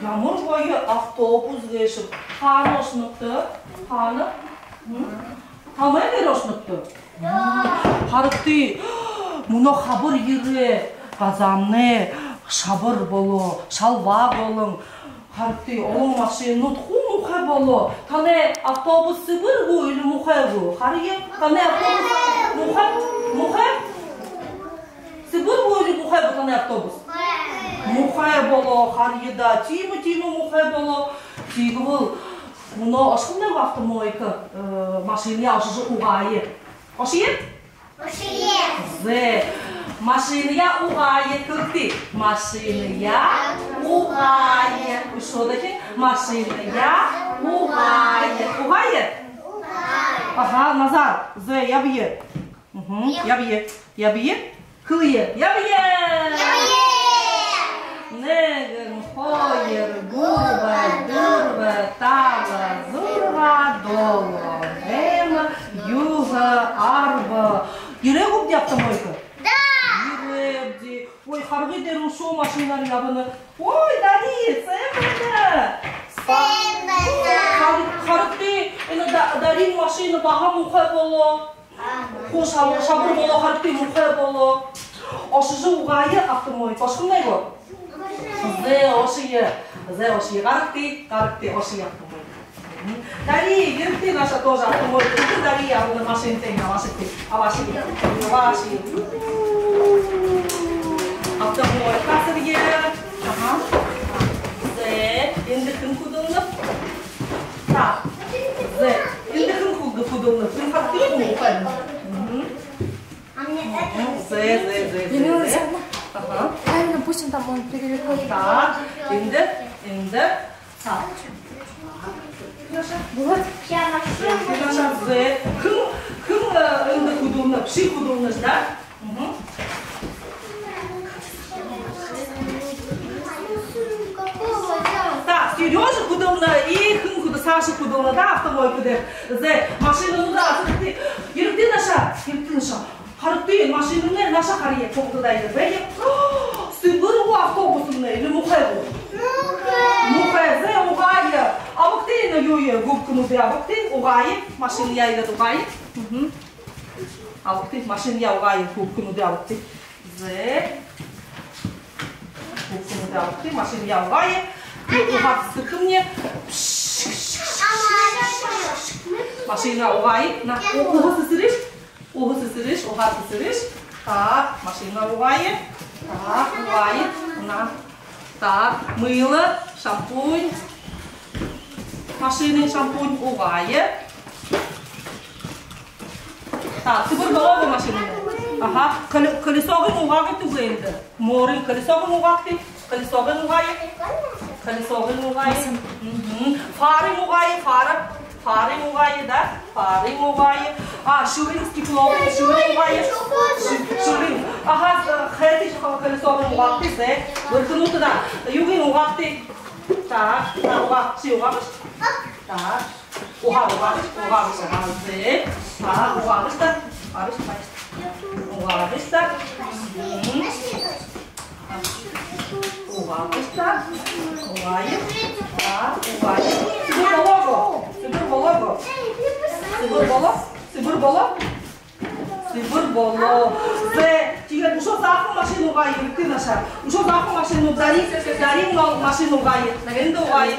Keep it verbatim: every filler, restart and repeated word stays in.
Ямар гоё автобус гээшэб. Хаана ошонобта? Хаана? М? Танай гэртэ ошонобта? Харагты, мүнөө хабар ерээ, газаамнай шабар болоо, шалбааг олон. Харагты, олон машинанууд хуу муухай болоо. Танай автобус сэбэр гү или муухай гү? Харая, танай автобус муухай, муухай? Сэбэр гү или муухай гү танай автобус? Муухай болоо, харая даа. Тиимэ, тиимэ муухай болоо. Тиигэбэл мүнөө ошохомнай гү автомойко, э, машинаяа ошожо угаая? Ошоё? Ошоё. Зэ. Машинаяа угаая, хэлэгты. Машинаяа угаая. Үшөө дахин. Машинаяа угаая. Угаая? Угаая. Аха, Назар. Зэ, ябая. Мгм. Ябая. Ябая. Хэлэе. Ябая. Ябая. Нэгэн, хоёр, гурба, дүрбэ, таба, зургаа, долоо, найма, юһэ, арба. Ерээ гүбди автомойко? Да. Ерээбди. Ой, харгы, дээрэ үшөө машинаар ябана. Ой, Дари, сайн байна. Сайн байна. Хар-, харагты, энэ Да-, Дариин машина баһа муухай болоо. Хуу шаб-, шабар болоо, харагты, муухай болоо. Ошожо угаая автомойко. Ошохомнай гү? Зэ, ошоё. Зэ, ошоё. Гарагты, гарагты, ошоё автомойко. Мгм. Дари, ерэгты нааша тоже автомойко. Дари, ябана машинатнай, абаашагты. Абаашагты. Абаашагты. Автомойко асарая. Аха. Зэ, эндэ хэн хүдэлнэб? Так. Зэ, эндэ хэн хүдэ-, хүдэлнэ? Хэн харагты, хэн ухаана? Мгм. Зэ, зэ, зэ, зэ, зэ. Ага. Правильно, пусть он там, он перевертёт. Так, эндэ, эндэ. Так. Вот. Зэ, хэн, хэн, э, эндэ хүдэлнэ, бши хүдэлнэ, да? Мгм. Так, Серёжа хүдэлнэ, и хэн хүдэ-, Саша хүдэлнэ, да, автомойко дээрэ. Зэ, машинануудаа асарагты. Ерэгты нааша, ерэгты нааша. Харагты, машинамнай нааша харая, хогдо даа, ерээ. Бэе. Сэбэр гү автобусмнай, или муухай гү? Муухай. Муухай, зэ, угаая. Абагты, энэ юуе, губкануудые абагты, угаая. Машинаяа ерээд угаая. Мгм. Абагты, машинаяа угаая, губкануудые абагты. Зэ. Губкануудые абагты, машинаяа угаая. И угаа сэсэрэхэмни. Машина угаая. На, у-, угаа сэсэрыш. Угаа сэсэрыш, угаа сэсэрыш. Так, машина угаая. Так, угаая. На. Так, мыло, шампунь. Машинын шампунь угаая. Так, сэбэр болоо гү машинын? Аха, коле-, колесогыень угаагты гү эндэ? Моорын колесогыень угаагты. Колесогыень угаая. Колесогыень угаая. Мгм. Фарыень угаая, фара. Фарыень угаая, да? Фарыень угаая. А, шүлын, стеклогыень, шүлыень угаая. Шү-, шүлыень. Аха, хэдышье колесогыень угаагты, зэ. Бэрхэнүүдтэ, да. Юугыень угаагты. Так, так, угаа, ши угаагты. Так. Угаа, угаабаш, угаабаш, аха, зэ. Аха, угаабаш даа. Угаабаш, угаабаш. Угаабаш даа. Мгм. Угаабаш даа. Угаая. Аха, угаая. Сэбэр болоо гү? Сэбэр болоо гү? Сэбэр болоо? Сэбэр болоо? Сэбэр болоо. Зэ, тиигээд үшөө заахан машина угаая, ерэгты нааша. Үшөө заахан машина, Дари, Дариин машина угаая. Эндэ угаая.